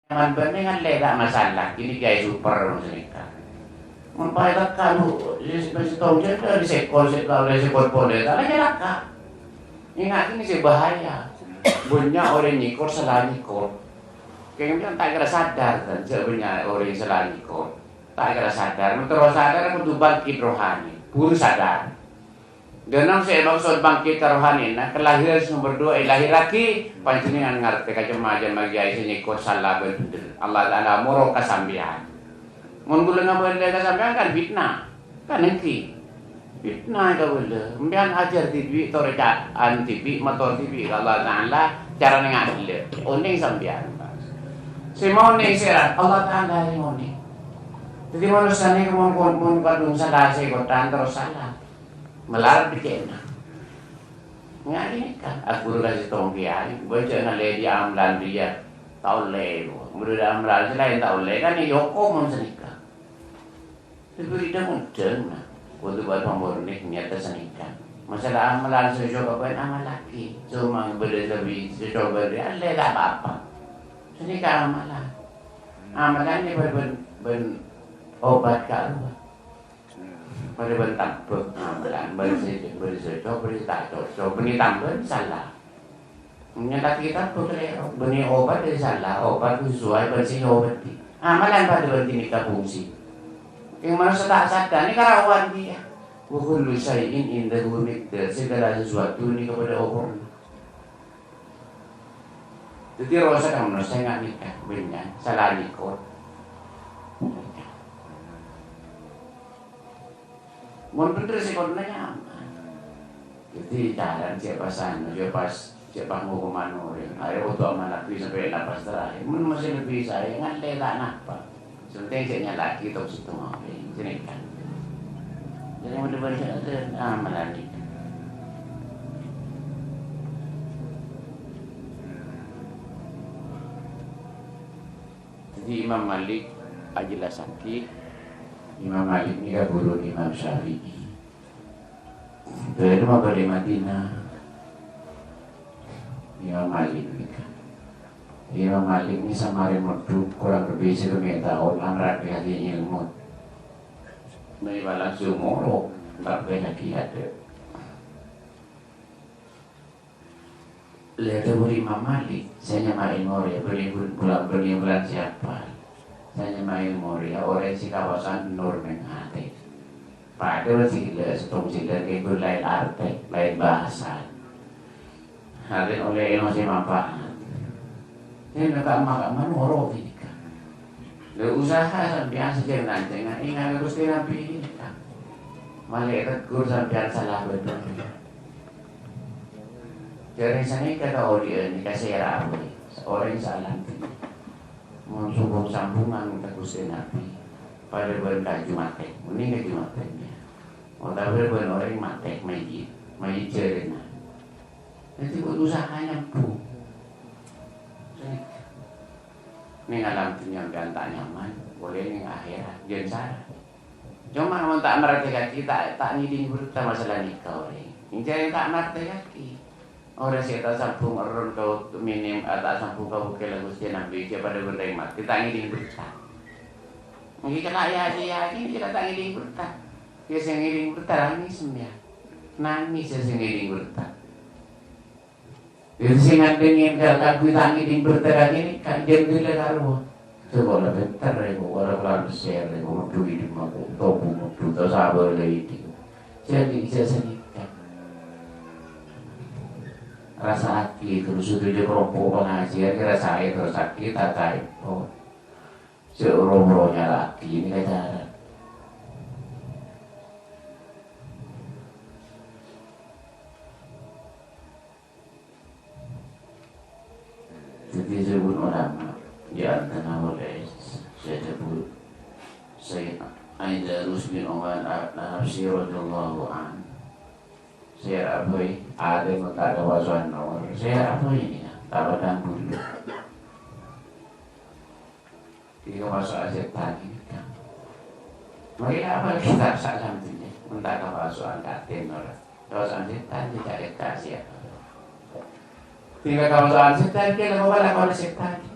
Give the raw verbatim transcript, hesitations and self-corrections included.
Nyaman bânnè ngallè ta' masalah, kènè' kèyaè super sanèka. Mon paè lekka' lu, sè, sè, sèttong jâ' dâri sèkor, sè, kalè sèkor polè, ta' la nyalaka. Ènga' kènè' sè bahaya. Bânnya' orèng nyèkor, sala nyèkor. Kèng kan ta' kèra sadar, kan, jâ' bânnya' orèng sala nyèkor. Ta' kèra sadar, mon terro sadar, kodhu bangkit rohani. Buru sadar. Dâ' nèng sè èmaksod bangkit ka rohanina, kelahiran sè nomer duwâ' èlahèrraghi, panjhennengngan ngartè ka cem-macemma kèyaè sè nyèkor sala bân bhendher. Allah Ta'ala moro ka sampèyan. Mon kaulâ ngabâlâ ka sampèyan kan fitnah. Kan èngghi. Fitnah kabâlâ. Sampèyan ajhâr dhibi', torè ca'an dhibi', mator dhibi' ka Allah Ta'ala, carana ngallè. Onèng sampèyan. Sè maonèng sèra, Allah Ta'ala sè maonèng. Dhâddhi manossa nèka mon, mon, mon kadhung sala sè kotthan terros sala. Malar dikena. Ngani kan, aghuru ka sèttong kèyaè, bâjâ ngalè di amlan dia. Ta' ollè, buru di amlan sè laèn ta' ollè, kan yoko mon sanèka. Tapi tidak mudeng, nah. Kodhu bâdâ pamurni, nyata sanèka. Masalah amalan sè coba bân amal lagi. Cuma bâdâ lebbi sè coba di allè ta' apa-apa. Sanèka amalan. Amalan ini bân, bân, bân obat ka Allah. Padâ bân tambhâk, nah, bân sè, bân sè cocok, bân sè ta' cocok, bânnè tambhâk sala. Nyata'aghi tambhâk kalèro, bânnè obat sala, obat sesuai bân sè èobâdhi. Amalan padâ bân ghânèka fungsi. Kèng manossa ta' sadar, nèka rawan kèya. Wa kullu syai'in indahu miqdar, segala sesuatu nèka padâ okorna. Dhâddhi rosak ka manossa nèka, bânnya', sala nyèkor. Mon bhendher sè kodhuna nyaman. Dhâddhi, carana cè' pas anu, cè' pas, cè' pas ngokoman orèng. Arèya kodhu aman lebbi sampè' napas terakhir. Mon masih lebbi saè, ngallè ta' napa. Sè pentèng cè' nyala'aghi tong-sèttong orèng. Sanèka. Dhâddhi, mon bhendher, amalan nèka. Dhâddhi, Imam Malik ajellasaghi, Imam Malik nèka ghuruna Imam Syafi'i. Beliau mabâdâ è Madinah. Imam Malik nèka. Imam Malik nèka samarèn mondhuk kurang lebbi sakemmè taon, la nèka ngajhi èlmo. Mè' pas langsung moro, ta' ngajhi adâ'. Lha, dhâbuna Imam Malik, sè nyamana orèng, bânnè bul-, bulan, bânnè bulan sè apal. Sè nyamana orèng, orèng sè kawasan nur neng atè. Padahal sè ghellâ', sèttong sè ghellâ' kèngkon laèn artè, laèn bhâsa. Artèna ollè èlmo sè manfaat. Sè nèka ma-, ma-, manoro ghânèka. Lha, usaha sampèyan sè jhân-lanjhângan, ènga' Ghustè Nabbhi ghânèka. Malè tegghur sampèyan sala bhender. Jhâreng sanèka kaodi'ân nèka sèra abâi, orèng sè alanjhângan. Mon sobung-sambungan ka Ghustè Nabbhi, padâ bân kaju matè, mending kaju matè, ya. Otabâ bân orèng matè, mayyit, mayyit jhârènna. Dhâddhi, kodhu usaha nyambung. Sanèka. Neng alam dhunnya sampèyan ta' nyaman, polè neng akhèrat, jhân sara. Coma mon ta' martèyaghi, ta', ta' ngèdhing bertah masalah nèka orèng. Ènjâ' ta' martèyaghi. Orèng sè ta' sambung erroh ka minim, ta' sambung ka bhâkal Ghustè Nabbhi, jhâ' padâ bân rèng matè, ta' ngèdhing bertah. Èngghi kala ya, ya, èngghi kala ta' ngèdhing bertah. Ya sè ngèdhing bertah nangès, ya. Nangès ya sè ngèdhing bertah. Dhâddhi sè ngandhângè ka-, kaangghuy ta' ngèdhing bertah ka'dinto, ka' jhân ghellâ' ka rowa. Sè kola bhenter rèko, kola kelar besser rèko, mondhu ghidhimma ko, tobu mondhu, ta' sabâ la ghidhimma. Jadi, jhâ' sanèka. Rassa'aghi terros, sè dhâddhi parompo' pangajiân, rassa'è terrosaghi, ta' taèpo. Jhâ' ro-moro nyala'aghi, nèka cara. Dhâddhi, sabâb ulama, ya, antara oleh saya sebut, Sayyid Aidarus bin Umar An-Nafsi radhiyallahu anhu. Saya abhâi, ada minta kawasuan nomor. Saya abhâi ini, ya, tak pandang bulu. Iyâ, kapaso'an sètan ghânèka. Mangkèn apa kita sa-, samdhâjâ? Mon ta' kapaso'an katen ora. Kapaso'an sètan, tidak ada kasih. Tinggal kapaso'an sètan, kèng apa lakona sètan?